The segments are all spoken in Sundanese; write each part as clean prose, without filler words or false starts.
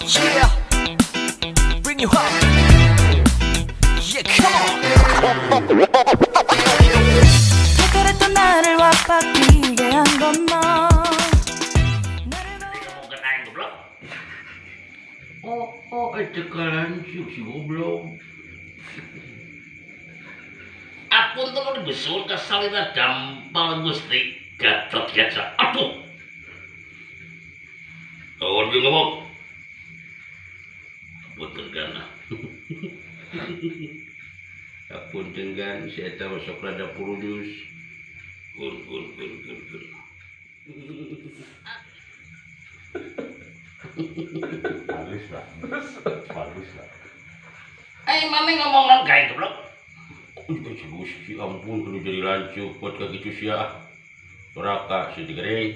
Yeah, bring you up. Yeah, come on. 그랬던 나를 와바뀌게 한 건 너. Ngomongkeun aing, goblok. Oh, itu lanceuk si goblok. Ampun tolong dibesur ke salira dampal Gusti Gatot Kaca. Aduh. Oh, dia ngomong. Ampun gana. Ampun tenggan, si eta masuk rada purudus. Kun kun kun kun kun. Bagus lah. Bagus lah. Eh, mana ngomongan kayak goblok? Uy, si Gusti ampun kudu jadi lanceuk pot ka kitu sia. Doraka si digering.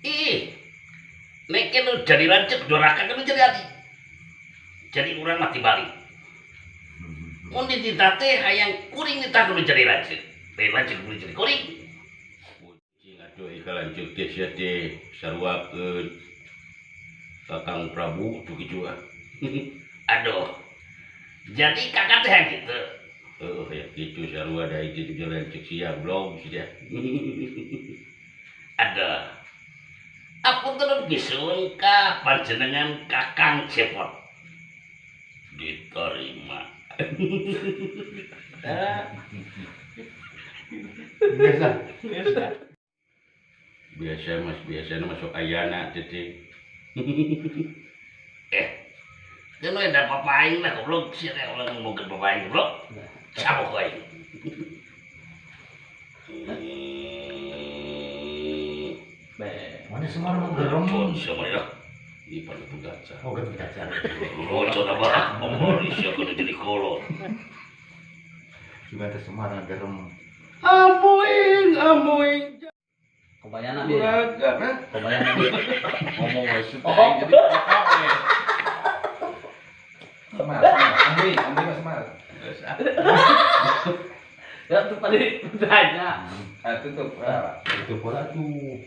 Ih. Nek nu jadi lanceuk doraka nu jadi adi. Jadi urang mah tibalik. Mun dititah teh hayang kuring nitah nu jadi lanceuk. Lain lanceuk nu jadi kuring. Kucing atuh ika lanceuk teh sia teh saruakeun. Kakang Prabu tuh kitu ah. Aduh. Jadi kakak teh yang gitu. Oh, ya gitu sarua da itu jalan cek sia blog sia. Aduh. Ampun tolong bisun ka panjenengan Kakang Cepot. Diterima. Biasa. Biasa. Biasa mas, biasa masuk ayana teh. Eh, kan ada papaing lah goblok sia teh ulah ngomongkeun papaing goblok. Cabok aing. Mana semua mau gerem. Con siapa ya? Ini pada pegaca. Oh, gerem kaca. Roco apa? Ngomong sia kudu jadi kolot. Juga ada semua orang gerem. Amuing, amuing. Kebayana dia. Kebayana dia. Ngomong we sih jadi pokok we. Semar, ambil, ambil Mas Semar. Ya tuh tadi tanya. Ah, tutup. Tutup pola tuh.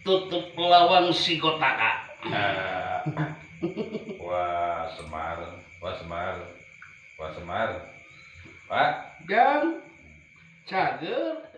Tutup lawang si kotaka. Wah, Semar. Wah, Semar. Wah, Semar. Pak, Gang, cager.